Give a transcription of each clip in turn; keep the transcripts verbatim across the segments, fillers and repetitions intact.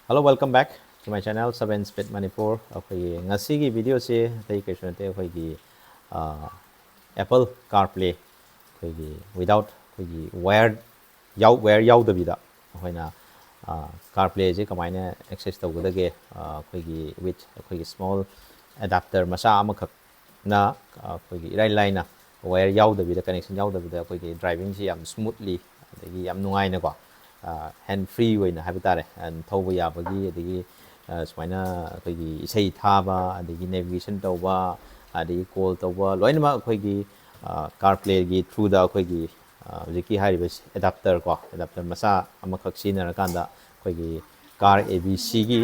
Hello, welcome back to my channel, Seven Speed Manipur. ꯑꯩꯈꯣꯏꯒꯤ ꯉꯁꯤꯒꯤ ꯚꯤꯗꯤꯑꯣꯁꯦ ꯑꯇꯩ ꯀꯩꯁꯨ ꯅꯠꯇꯦ, ꯑꯩꯈꯣꯏꯒꯤ ꯑꯦꯄꯜ ꯀꯥꯔ ꯄ꯭ꯂꯦ ꯑꯩꯈꯣꯏꯒꯤ ꯋꯤꯗꯥꯎꯠ ꯑꯩꯈꯣꯏꯒꯤ ꯋꯥꯌꯔ ꯌꯥꯎ ꯋꯥꯌꯔ ꯌꯥꯎꯗꯕꯤꯗ ꯑꯩꯈꯣꯏꯅ ꯀꯥꯔ ꯄ꯭ꯂꯦꯁꯦ ꯀꯃꯥꯏꯅ ꯑꯦꯛꯁꯦꯁ ꯇꯧꯒꯗꯒꯦ, ꯑꯩꯈꯣꯏꯒꯤ ꯋꯤꯠ ꯑꯩꯈꯣꯏꯒꯤ ꯁ꯭ꯃꯣꯜ ꯑꯦꯗꯥꯞꯇꯔ ꯃꯆꯥ ꯑꯃꯈꯛꯅ ꯑꯩꯈꯣꯏꯒꯤ ꯏꯔꯥꯏ ꯂꯥꯏꯅ ꯋꯥꯌꯔ ꯌꯥꯎꯗꯕꯤꯗ, ꯀꯅꯦꯛꯁꯟ ꯌꯥꯎꯗꯕꯤꯗ ꯑꯩꯈꯣꯏꯒꯤ ꯗ꯭ꯔꯥꯏꯚꯤꯡꯁꯤ ꯌꯥꯝ ꯁ꯭ꯃꯨꯠꯂꯤ ꯑꯗꯒꯤ ꯌꯥꯝ ꯅꯨꯡꯉꯥꯏꯅꯀꯣ, ꯍꯦꯟ ꯐ꯭ꯔꯤ ꯑꯣꯏꯅ ꯍꯥꯏꯕ ꯇꯥꯔꯦ, ꯊꯧꯕ ꯌꯥꯕꯒꯤ, ꯑꯗꯒꯤ ꯁꯨꯃꯥꯏꯅ ꯑꯩꯈꯣꯏꯒꯤ ꯏꯁꯩ ꯊꯥꯕ, ꯑꯗꯒꯤ ꯅꯦꯚꯤꯒꯦꯁꯟ ꯇꯧꯕ, ꯑꯗꯒꯤ ꯀꯣꯜ ꯇꯧꯕ, ꯂꯣꯏꯅꯃꯛ ꯑꯩꯈꯣꯏꯒꯤ ꯀꯥꯔ ꯄ꯭ꯂꯦꯒꯤ ꯊ꯭ꯔꯨꯗ ꯑꯩꯈꯣꯏꯒꯤ ꯍꯧꯖꯤꯛꯀꯤ ꯍꯥꯏꯔꯤꯕ ꯑꯦꯗꯥꯞꯇꯔ ꯀꯣ, ꯑꯦꯗꯥꯞꯇꯔ ꯃꯆꯥ ꯑꯃꯈꯛ ꯁꯤꯖꯤꯟꯅꯔꯀꯥꯟꯗ ꯑꯩꯈꯣꯏꯒꯤ ꯀꯥꯔ ꯑꯦ ꯕꯤ ꯁꯤꯒꯤ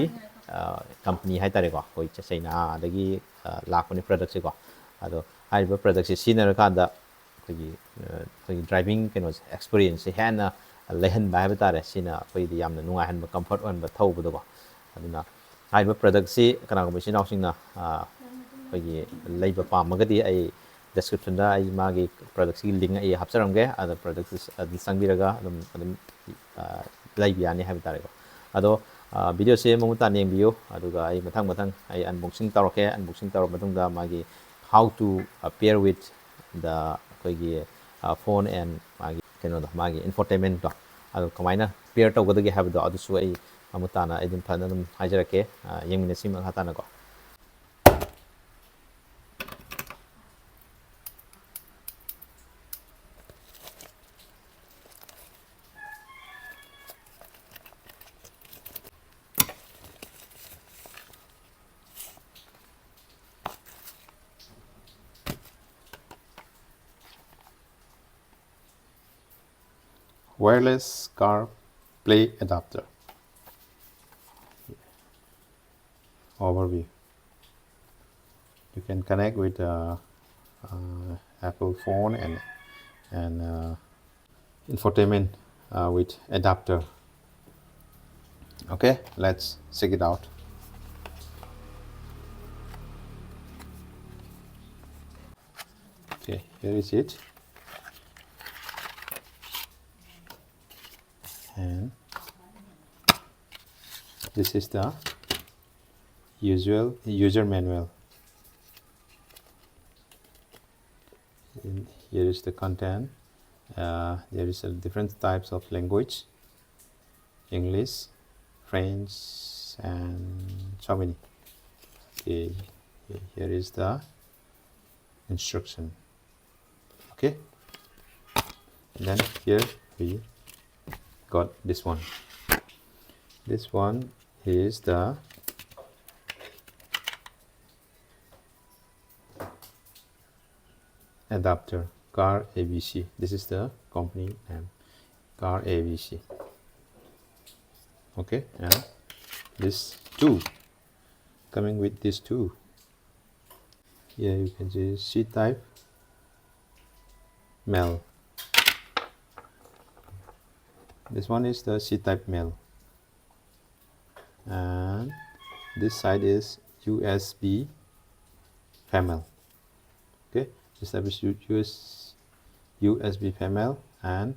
ꯀꯝꯄꯅꯤ ꯍꯥꯏ ꯇꯥꯔꯦꯀꯣ, ꯑꯩꯈꯣꯏ ꯆꯩꯅꯥꯗꯒꯤ ꯂꯥꯛꯄꯅꯤ ꯄ꯭ꯔꯗꯛꯁꯦꯀꯣ꯫ ꯑꯗꯣ ꯍꯥꯏꯔꯤꯕ ꯄ꯭ꯔꯗꯛꯁꯦ ꯁꯤꯖꯤꯟꯅꯔꯀꯥꯟꯗ ꯑꯩꯈꯣꯏꯒꯤ ꯑꯩꯈꯣꯏꯒꯤ ꯗ꯭ꯔꯥꯏꯚꯤꯡ ꯀꯩꯅꯣꯁꯦ, ꯑꯦꯛꯁꯄꯤꯔꯤꯌꯦꯟꯁꯁꯦ ꯍꯦꯟꯅ ꯂꯩꯍꯟꯕ ꯍꯥꯏꯕ ꯇꯥꯔꯦ꯫ ꯁꯤꯅ ꯑꯩꯈꯣꯏꯗꯤ ꯌꯥꯝꯅ ꯅꯨꯡꯉꯥꯏꯍꯟꯕ, ꯀꯝꯐꯔꯠ ꯑꯣꯏꯍꯟꯕ ꯊꯧꯕꯗꯀꯣ꯫ ꯑꯗꯨꯅ ꯍꯥꯏꯔꯤꯕ ꯄ꯭ꯔꯗꯛꯁꯤ ꯀꯅꯥꯒꯨꯝꯕ ꯏꯆꯤꯟ ꯏꯅꯥꯎꯁꯤꯡꯅ ꯑꯩꯈꯣꯏꯒꯤ ꯂꯩꯕ ꯄꯥꯝꯃꯒꯗꯤ ꯑꯩ ꯗꯤꯁꯀ꯭ꯔꯤꯞꯁꯟꯗ ꯑꯩ ꯃꯥꯒꯤ ꯄ꯭ꯔꯗꯛꯁꯤꯒꯤ ꯂꯤꯡ ꯑꯩ ꯍꯥꯞꯆꯔꯝꯒꯦ꯫ ꯑꯗ ꯄ꯭ꯔꯗꯛꯇꯨ ꯑꯗꯨ ꯆꯪꯕꯤꯔꯒ ꯑꯗꯨꯝ ꯑꯗꯨꯝ ꯂꯩꯕ ꯌꯥꯅꯤ ꯍꯥꯏꯕ ꯇꯥꯔꯦꯀꯣ꯫ ꯑꯗꯣ ꯚꯤꯗꯤꯑꯣꯁꯦ ꯃꯃꯨꯠ ꯇꯥꯅ ꯌꯦꯡꯕꯤꯌꯨ, ꯑꯗꯨꯒ ꯑꯩ ꯃꯊꯪ ꯃꯊꯪ ꯑꯩ ꯑꯟꯕꯣꯛꯁꯤꯡ ꯇꯧꯔꯛꯀꯦ꯫ ꯑꯟꯕꯣꯛꯁꯤꯡ ꯇꯧꯔ ꯃꯇꯨꯡꯗ ꯃꯥꯒꯤ how to pair with the ꯑꯩꯈꯣꯏꯒꯤ phone and ꯃꯥꯒꯤ ꯀꯩꯅꯣꯗꯣ, ꯃꯥꯒꯤ ꯏꯟꯐꯣꯇꯦꯟꯃꯦꯟꯗꯣ, ꯑꯗꯣ ꯀꯃꯥꯏꯅ ꯄꯦꯌꯔ ꯇꯧꯒꯗꯒꯦ ꯍꯥꯏꯕꯗꯣ ꯑꯗꯨꯁꯨ ꯑꯩ ꯃꯃꯨꯠ ꯇꯥꯅ ꯑꯩ ꯑꯗꯨꯝ ꯐꯖꯅ ꯑꯗꯨꯝ ꯍꯥꯏꯖꯔꯛꯀꯦ꯫ ꯌꯦꯡꯃꯤꯟꯅꯁꯤ ꯃꯈꯥ ꯇꯥꯅꯀꯣ꯫ Wireless car play adapter. Overview. You can connect with uh, uh, Apple phone and and uh, infotainment uh, with adapter. Okay, let's check it out. Okay, here is it. And This is the usual user manual. And here is the content. Uh, there is a different types of language, English, French, and so many. Okay, here is the instruction. Okay, and then here we got this one. This one is the adapter, Car A B C. This is the company name, Car A B C. Okay, and this two, coming with this two. Here you can see C-type male. This one is the C-type male. And this side is U S B female. Okay, this side is U- U S, U S B female, and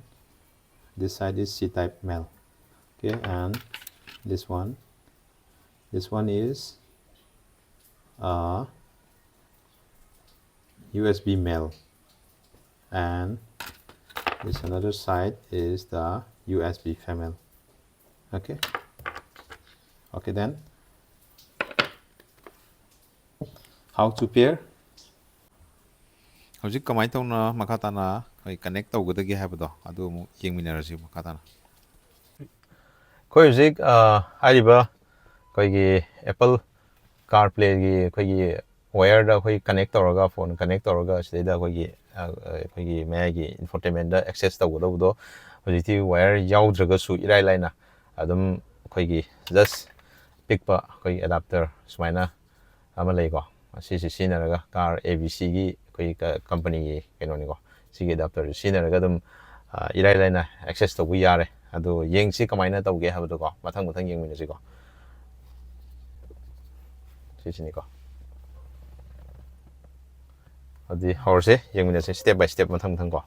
this side is C-type male. Okay, and this one, this one is uh, U S B male, and this another side is the U S B female. Okay. Okay, then how to pair? ꯍꯧꯖꯤꯛ ꯀꯃꯥꯏꯅ ꯇꯧꯅ ꯃꯈꯥ ꯇꯥꯅ ꯑꯩꯈꯣꯏ connect ꯇꯧꯒꯗꯒꯦ ꯍꯥꯏꯕꯗꯣ ꯑꯗꯨ ꯑꯃꯨꯛ ꯌꯦꯡꯃꯤꯟꯅꯔꯁꯤ ꯃꯈꯥ ꯇꯥꯅ꯫ ꯑꯩꯈꯣꯏ ꯍꯧꯖꯤꯛ ꯑ, ꯍꯥꯏꯔꯤꯕ ꯑꯩꯈꯣꯏꯒꯤ ꯑꯦꯄꯜ ꯀꯥꯔ ꯄ꯭ꯂꯦꯒꯤ ꯑꯩꯈꯣꯏꯒꯤ ꯋꯥꯌꯔꯗ ꯑꯩꯈꯣꯏ ꯀꯅꯦꯛ ꯇꯧꯔꯒ, ꯐꯣꯟ ꯀꯅꯦꯛ ꯇꯧꯔꯒ ꯁꯤꯗꯩꯗ ꯑꯩꯈꯣꯏꯒꯤ ꯑ, ꯑꯩꯈꯣꯏꯒꯤ ꯃꯌꯥꯏꯒꯤ ꯏꯟꯐꯣꯇꯦꯟꯃꯦꯟꯗ ꯑꯦꯛꯁꯦꯁ ꯇꯧꯒꯗꯧꯕꯗꯣ ꯍꯧꯖꯤꯛꯇꯤ ꯋꯥꯌꯔ ꯌꯥꯎꯗ꯭ꯔꯒꯁꯨ ꯏꯔꯥꯏ ꯂꯥꯏꯅ ꯑꯗꯨꯝ ꯑꯩꯈꯣꯏꯒꯤ ꯖꯁ ꯄꯤꯛꯄ ꯑꯩꯈꯣꯏꯒꯤ ꯑꯦꯗꯥꯞꯇꯔ ꯁꯨꯃꯥꯏꯅ ꯑꯃ ꯂꯩꯀꯣ꯫ ꯑꯁꯤꯁꯦ ꯁꯤꯖꯤꯟꯅꯔꯒ ꯀꯥꯔ ꯑꯦ ꯕꯤ ꯁꯤꯒꯤ ꯑꯩꯈꯣꯏꯒꯤ ꯀ- ꯀꯝꯄꯅꯤꯒꯤ ꯀꯩꯅꯣꯅꯤꯀꯣ꯫ ꯁꯤꯒꯤ ꯑꯦꯗꯥꯞꯇꯔꯁꯦ ꯁꯤꯖꯤꯟꯅꯔꯒ ꯑꯗꯨꯝ ꯑ, ꯏꯔꯥꯏ ꯂꯥꯏꯅ ꯑꯦꯛꯁꯦꯁ ꯇꯧꯕ ꯌꯥꯔꯦ꯫ ꯑꯗꯣ ꯌꯦꯡꯁꯤ ꯀꯃꯥꯏꯅ ꯇꯧꯒꯦ ꯍꯥꯏꯕꯗꯣꯀꯣ, ꯃꯊꯪ ꯃꯊꯪ ꯌꯦꯡꯃꯤꯟꯅꯁꯤꯀꯣ꯫ ꯁꯤꯁꯤꯅꯤꯀꯣ꯫ ꯑꯗꯨꯗꯤ ꯍꯧꯔꯁꯦ, ꯌꯦꯡꯃꯤꯟꯅꯁꯦ ꯁ꯭ꯇꯦꯞ ꯕꯥꯏ ꯁ꯭ꯇꯦꯞ, ꯃꯊꯪ ꯃꯊꯪ ꯀꯣ꯫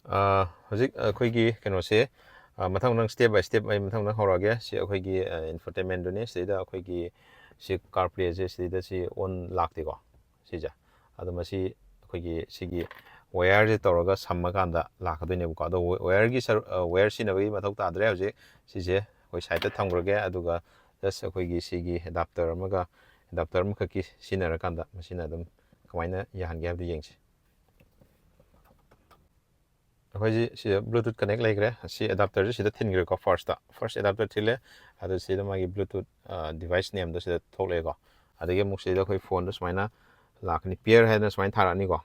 ꯑ, ꯍꯧꯖꯤꯛ ꯑꯩꯈꯣꯏꯒꯤ ꯀꯩꯅꯣꯁꯦ, ꯑ, ꯃꯊꯪ ꯅꯪ step by step ꯑꯩ ꯃꯊꯪ ꯅꯪ ꯍꯧꯔꯛꯑꯒꯦ꯫ ꯁꯤ ꯑꯩꯈꯣꯏꯒꯤ, ꯑ, infotainment ꯗꯨꯅꯤ꯫ ꯁꯤꯗꯩꯗ ꯑꯩꯈꯣꯏꯒꯤ ꯁꯤ CarPlay ꯁꯦ ꯁꯤꯗꯩꯗ ꯁꯤ on ꯂꯥꯛꯇꯦꯀꯣ꯫ ꯁꯤꯁꯦ꯫ ꯑꯗꯣ ꯃꯁꯤ ꯑꯩꯈꯣꯏꯒꯤ ꯁꯤꯒꯤ wire ꯁꯦ ꯇꯧꯔꯒ ꯁꯝꯃꯀꯥꯟꯗ ꯂꯥꯛꯀꯗꯣꯏꯅꯦꯕꯀꯣ꯫ ꯑꯗꯣ ꯋ-, wire ꯒꯤ ꯁꯔꯨ-, ꯑ, wire ꯁꯤꯖꯤꯟꯅꯕꯒꯤ ꯃꯊꯧ ꯇꯥꯗ꯭ꯔꯦ ꯍꯧꯖꯤꯛ꯫ ꯁꯤꯁꯦ ꯑꯩꯈꯣꯏ side ꯇ ꯊꯝꯈ꯭ꯔꯒꯦ꯫ ꯑꯗꯨꯒ just ꯑꯩꯈꯣꯏꯒꯤ ꯁꯤꯒꯤ adapter ꯑꯃꯒ, adapter ꯑꯃꯈꯛꯀꯤ ꯁꯤꯖꯤꯟꯅꯔꯀꯥꯟꯗ ꯃꯁꯤꯅ ꯑꯗꯨꯝ ꯀꯃꯥꯏꯅ ꯌꯥꯍꯟꯒꯦ ꯍꯥꯏꯕꯗꯨ ꯌꯦꯡꯁꯤ꯫ ꯑꯩꯈꯣꯏꯁꯤ ꯁꯤꯗ Bluetooth connect ꯂꯩꯈ꯭ꯔꯦ꯫ ꯁꯤ adapter ꯁꯤ ꯁꯤꯗ ꯊꯤꯟꯈ꯭ꯔꯦꯀꯣ, first ꯇ꯫ First adapter ꯊꯤꯜꯂꯦ꯫ ꯑꯗꯨ ꯁꯤꯗ ꯃꯥꯒꯤ Bluetooth, ꯑ, device name ꯗꯣ ꯁꯤꯗ ꯊꯣꯛꯂꯛꯑꯦꯀꯣ꯫ ꯑꯗꯒꯤ ꯑꯃꯨꯛ ꯁꯤꯗ ꯑꯩꯈꯣꯏ phone ꯗꯣ ꯁꯨꯃꯥꯏꯅ ꯂꯥꯛꯀꯅꯤ, pair ꯍꯥꯏꯗꯅ ꯁꯨꯃꯥꯏꯅ ꯊꯥꯔꯛꯑꯅꯤꯀꯣ꯫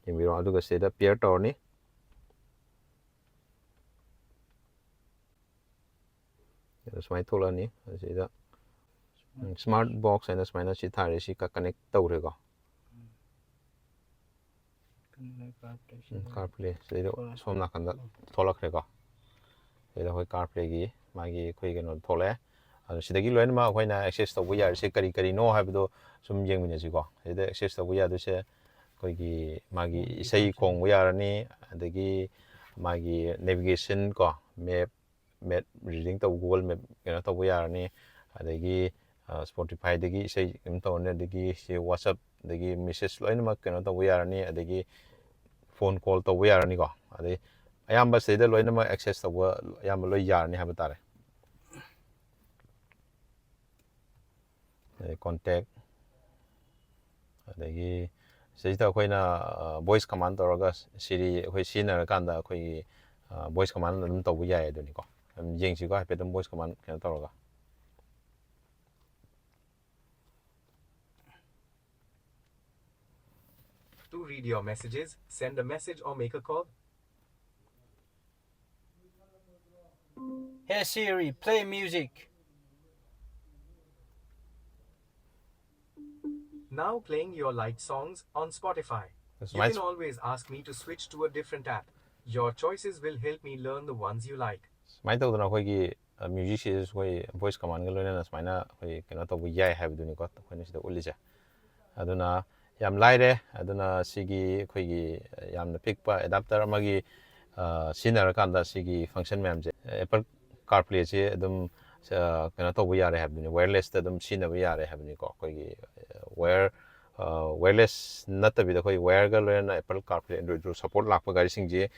ꯌꯦꯡꯕꯤꯔꯣ꯫ ꯑꯗꯨꯒ ꯁꯤꯗ pair ꯇꯧꯔꯅꯤ꯫ ꯑꯗ ꯁꯨꯃꯥꯏꯅ ꯊꯣꯛꯂꯛꯑꯅꯤ꯫ ꯑꯁꯤꯗ, ꯎꯝ, smart box ꯍꯥꯏꯅ ꯁꯨꯃꯥꯏꯅ ꯁꯤ ꯊꯥꯔꯦ, ꯁꯤ ꯀ-, connect ꯇꯧꯈ꯭ꯔꯦꯀꯣ꯫ ꯎꯝ, CarPlay ꯁꯤꯗꯩꯗ ꯁꯣꯝ ꯅꯥꯀꯟꯗ ꯊꯣꯛꯂꯛꯈ꯭ꯔꯦꯀꯣ꯫ ꯁꯤꯗ ꯑꯩꯈꯣꯏ CarPlay ꯒꯤ ꯃꯥꯒꯤ ꯑꯩꯈꯣꯏ ꯀꯩꯅꯣ ꯊꯣꯛꯂꯛꯑꯦ꯫ ꯑꯗꯣ ꯁꯤꯗꯒꯤ ꯂꯣꯏꯅꯃꯛ ꯑꯩꯈꯣꯏꯅ access ꯇꯧꯕ ꯌꯥꯔꯤꯁꯦ ꯀꯔꯤ ꯀꯔꯤꯅꯣ ꯍꯥꯏꯕꯗꯣ ꯁꯨꯝ ꯌꯦꯡꯃꯤꯟꯅꯁꯤꯀꯣ꯫ ꯁꯤꯗ access ꯇꯧꯕ ꯌꯥꯗꯣꯏꯁꯦ ꯑꯩꯈꯣꯏꯒꯤ ꯃꯥꯒꯤ ꯏꯁꯩ ꯈꯣꯡꯕ ꯌꯥꯔꯅꯤ, ꯑꯗꯒꯤ ꯃꯥꯒꯤ navigation ꯀꯣ, map, map reading ꯇꯧꯕ, Google Map ꯀꯩꯅꯣ ꯇꯧꯕ ꯌꯥꯔꯅꯤ, ꯑꯗꯒꯤ, ꯑ, Spotify ꯗꯒꯤ ꯏꯁꯩ ꯑꯗꯨꯝ ꯇꯧꯔꯅꯤ, ꯑꯗꯒꯤ ꯁꯤ WhatsApp ꯗꯒꯤ message ꯂꯣꯏꯅꯃꯛ ꯀꯩꯅꯣ ꯇꯧꯕ ꯌꯥꯔꯅꯤ, ꯑꯗꯒꯤ phone call ꯇꯧꯕ ꯌꯥꯔꯅꯤꯀꯣ꯫ ꯑꯗꯩ ꯑꯌꯥꯝꯕ ꯁꯤꯗꯩꯗ ꯂꯣꯏꯅꯃꯛ access ꯇꯧꯕ ꯑꯌꯥꯝꯕ ꯂꯣꯏ ꯌꯥꯔꯅꯤ ꯍꯥꯏꯕ ꯇꯥꯔꯦ꯫ ꯑꯗꯩ contact, ꯑꯗꯒꯤ ꯁꯤꯗꯩꯁꯤꯗ ꯑꯩꯈꯣꯏꯅ, ꯑ, voice command ꯇꯧꯔꯒ Siri ꯑꯩꯈꯣꯏ ꯁꯤꯖꯤꯟꯅꯔꯀꯥꯟꯗ ꯑꯩꯈꯣꯏꯒꯤ, ꯑ, voice command ꯑꯗꯨꯝ ꯇꯧꯕ ꯌꯥꯏ ꯑꯗꯨꯅꯤꯀꯣ꯫ ꯑꯗꯨꯝ ꯌꯦꯡꯁꯤꯀꯣ ꯍꯥꯏꯐꯦꯠ ꯑꯗꯨꯝ voice command ꯀꯩꯅꯣ ꯇꯧꯔꯒ꯫ To read your messages, send a message or make a call. Hey Siri, play music. Now playing your liked songs on Spotify. You can always ask me to switch to a different app. Your choices will help me learn the ones you like. ꯁꯨꯃꯥꯏꯅ ꯇꯧꯗꯅ ꯑꯩꯈꯣꯏꯒꯤ, ꯑ, music ꯁꯤꯁꯨ ꯑꯩꯈꯣꯏ voice command ꯒ ꯂꯣꯏꯅꯅ ꯁꯨꯃꯥꯏꯅ ꯑꯩꯈꯣꯏ ꯀꯩꯅꯣ ꯇꯧꯕ ꯌꯥꯏ ꯍꯥꯏꯕꯗꯨꯅꯤꯀꯣ ꯑꯩꯈꯣꯏꯅ ꯁꯤꯗ ꯎꯠꯂꯤꯁꯦ꯫ ꯑꯗꯨꯅ ꯌꯥꯝ ꯂꯥꯏꯔꯦ꯫ ꯑꯗꯨꯅ ꯁꯤꯒꯤ ꯑꯩꯈꯣꯏꯒꯤ ꯌꯥꯝꯅ ꯄꯤꯛꯄ adapter ꯑꯃꯒꯤ, ꯁꯤꯖꯤꯟꯅꯔꯀꯥꯟꯗ ꯁꯤꯒꯤ function ꯃꯌꯥꯝꯁꯦ, Apple CarPlayꯁꯦ ꯑꯗꯨꯝ ꯀꯩꯅꯣ ꯇꯧꯕ ꯌꯥꯔꯦ ꯍꯥꯏꯕꯅꯤ, wirelessꯇ ꯑꯗꯨꯝ ꯁꯤꯖꯤꯟꯅꯕ ꯌꯥꯔꯦ ꯍꯥꯏꯕꯅꯤꯀꯣ꯫ ꯑꯩꯈꯣꯏꯒꯤ wire wireless ꯅꯠꯇꯕꯤꯗ ꯑꯩꯈꯣꯏ wireꯒ ꯂꯣꯏꯅꯅ Apple CarPlay Android Auto support ꯂꯥꯛꯄ ꯒꯥꯔꯤꯁꯤꯡꯁꯦ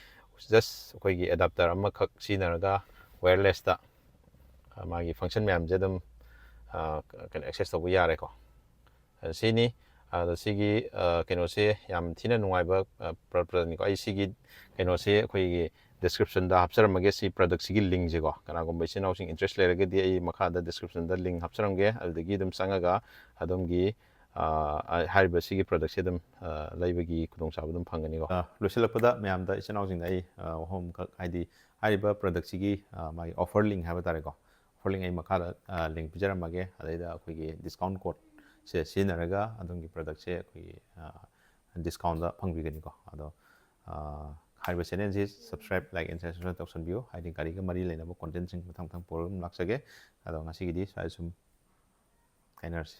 just ꯑꯩꯈꯣꯏꯒꯤ adapter ꯑꯃꯈꯛ ꯁꯤꯖꯤꯟꯅꯔꯒ wirelessꯇ ꯃꯥꯒꯤ function ꯃꯌꯥꯝꯁꯦ ꯑꯗꯨꯝ ꯀꯩꯅꯣ access ꯇꯧꯕ ꯌꯥꯔꯦꯀꯣ꯫ ꯁꯤꯅꯤ꯫ ꯑꯗꯣ ꯁꯤꯒꯤ ꯀꯩꯅꯣꯁꯦ ꯌꯥꯝ ꯊꯤꯅ ꯅꯨꯡꯉꯥꯏꯕ ꯄ꯭ꯔꯗꯛꯅꯤꯀꯣ꯫ ꯑꯩ ꯁꯤꯒꯤ ꯀꯩꯅꯣꯁꯦ ꯑꯩꯈꯣꯏꯒꯤ descriptionꯗ ꯍꯥꯞꯆꯔꯝꯃꯒꯦ, ꯁꯤ productꯁꯤꯒꯤ linkꯁꯦꯀꯣ꯫ ꯀꯅꯥꯒꯨꯝꯕ ꯏꯆꯤꯟ ꯏꯅꯥꯎꯁꯤꯡ interest ꯂꯩꯔꯒꯗꯤ ꯑꯩ ꯃꯈꯥꯗ descriptionꯗ link ꯍꯥꯞꯆꯔꯝꯒꯦ, ꯑꯗꯨꯗꯒꯤ ꯑꯗꯨꯝ ꯆꯪꯉꯒ ꯑꯗꯣꯝꯒꯤ ꯍꯥꯏꯔꯤꯕ ꯁꯤꯒꯤ productꯁꯦ ꯑꯗꯨꯝ ꯂꯩꯕꯒꯤ ꯈꯨꯗꯣꯡꯆꯥꯕ ꯑꯗꯨꯝ ꯐꯪꯒꯅꯤꯀꯣ꯫ ꯂꯣꯏꯁꯤꯜꯂꯛꯄꯗ ꯃꯌꯥꯝꯗ ꯏꯆꯤꯟ ꯏꯅꯥꯎꯁꯤꯡꯗ ꯑꯩ ꯋꯥꯍꯪ ꯑꯃꯈꯛ, ꯍꯥꯏꯗꯤ ꯍꯥꯏꯔꯤꯕ productꯁꯤꯒꯤ ꯃꯥꯒꯤ offer link ꯍꯥꯏꯕ ꯇꯥꯔꯦꯀꯣ, offer link ꯑꯩ ꯃꯈꯥꯗ link ꯄꯤꯖꯔꯝꯃꯒꯦ꯫ ꯑꯗꯩꯗ ꯑꯩꯈꯣꯏꯒꯤ discount codeꯁꯦ ꯁꯤꯖꯤꯟꯅꯔꯒ ꯑꯗꯣꯝꯒꯤ productꯁꯦ ꯑꯩꯈꯣꯏꯒꯤ discountꯇ ꯐꯪꯕꯤꯒꯅꯤꯀꯣ꯫ ꯑꯗꯣ ꯍꯥꯏꯔꯤꯕ channelꯁꯤ subscribe, like and share ꯇꯧꯁꯟꯕꯤꯌꯨ, ꯍꯥꯏꯗꯤ ꯒꯥꯔꯤꯒ ꯃꯔꯤ ꯂꯩꯅꯕ contentꯁꯤꯡ ꯃꯊꯪ ꯃꯊꯪ ꯄꯨꯔꯒ ꯑꯗꯨꯝ ꯂꯥꯛꯆꯒꯦ꯫ ꯑꯗꯣ ꯉꯁꯤꯒꯤꯗꯤ ꯁ꯭ꯋꯥꯏꯗ ꯁꯨꯝ ꯀꯥꯏꯅꯔꯁꯤ꯫